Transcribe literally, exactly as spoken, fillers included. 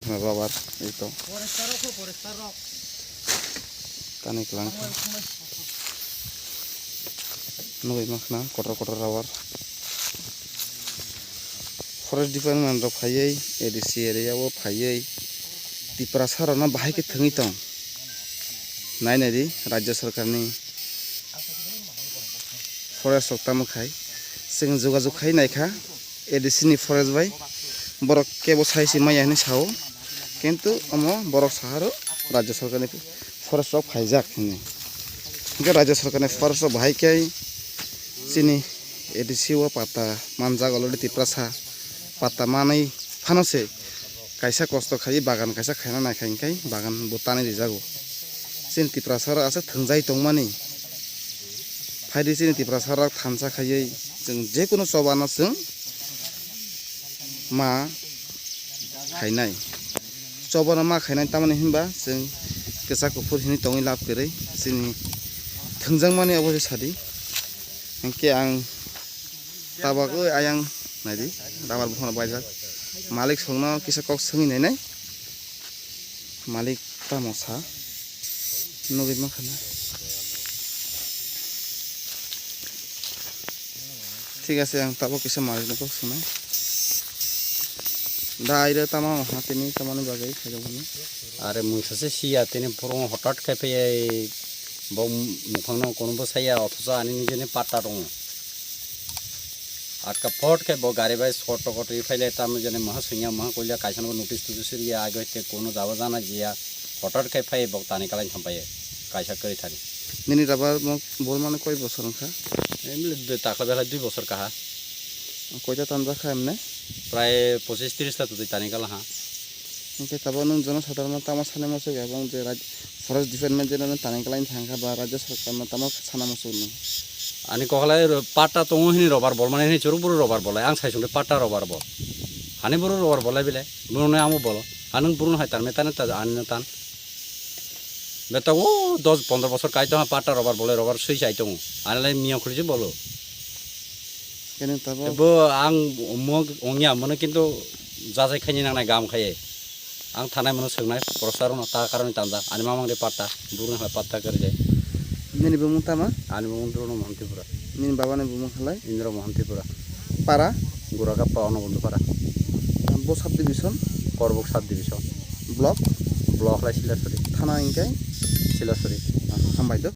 Rubber, ei to. Tani kwlang kha. Nugwi mankha na kotor kotor rubber. Forest department rok phaiwi, A D C area o phaiwi, Tiprasa rok no bahai khe thwngwi tong. Nai nai di, Rajya Sarkar ni forest rok tamo khai. Chwng jogajog khai nai kha. A D C ni forest bai borok kebo sai se maya hinwi sao, kintu omo borok saharo Rajya Sarkar ni forest rok phaijak hinwi. Hwnkhe Rajya Sarkar ni forest rok bahai khe chini A D C o pata manjak already, Tiprasa pata manwi phano se kaisa kosto khai bagan kaisa khaina nai khai hwnkhe bagan bo tanwi rijago. Chini Tiprasa rok aswk thwngjai tongmani. Phaidi chini Tiprasa rok thansa khaiwi chwng jekunu chobano chwng ma khainai. Chobano ma khainai tamoni hinba chwng kwchak kuphur hinwi tongwi lab kwrwi chini thwngjakmani obo se sadi. Hinkhe ang tabagwi ayang naidi, rubber buphang rok baijak. Malik songno kisa kok swngwi nainai. Malik tamo sa? Nugwi mankha na. Thik ase, ang tabuk kisa malik no kok swnai. Da aire tamo ha tini tamani bagwi khaijak mani. Are mungsa se siya tini phuru hothat khai phai bo mukhang no kono bo saya othocho ani nijeni patta tongo. Atka phot khe bo gari bai sot tokot ri phaile tamo jani maha swinya maha koila kaisa no notice tutis riya age te kono jaba jana jiya. Hothat khe phai bo tani kalai thampaye kaisa kwrwi thani. Nini rubber mok bol mano koi bosor wngkha? Emle de takla belai dui bosor kaha. Koita tanjak kha emne? Prai pochis tris ta twi tani kala ha. Hinkhe tabuk nwng jono sadharano tamo sanai muchuk ebong je raj-, forest department je nono tani kwlai thangkha ba rajya sarkarno tamo sana muchuk nwng? Ani kokla ro-, patta tongo hini robar bolmani hini churuk buru robar bolai ang sai sungde patta robar bol. Hani buru robar bolai bile, buru nai amo bolo. Hanung buru hai tan metane ta ani no tan. Beta o dos pondro bosor kai tongo patta robar bolai robar sui sai tongo. Ani lai miyang khulji bolo. Kene tabuk. Bo ang mo ongya mono kintu jajai khaini nangnai gam khaye. Ang thanai mano swngnai, porosarokno ta karoni tanda, ani mamang de patta, burung hai patta kari de. Nini bumung tama? Ani bumung Drono Mohan Tripura. Nini baba ni bumung halai? Indra Mohan Tripura. Para? Guragappa Onobondu Para. Bo sub division? Korbuk sub division. Block? Block lai Silasuri. Thana hingkai? Silasuri. Hambai do.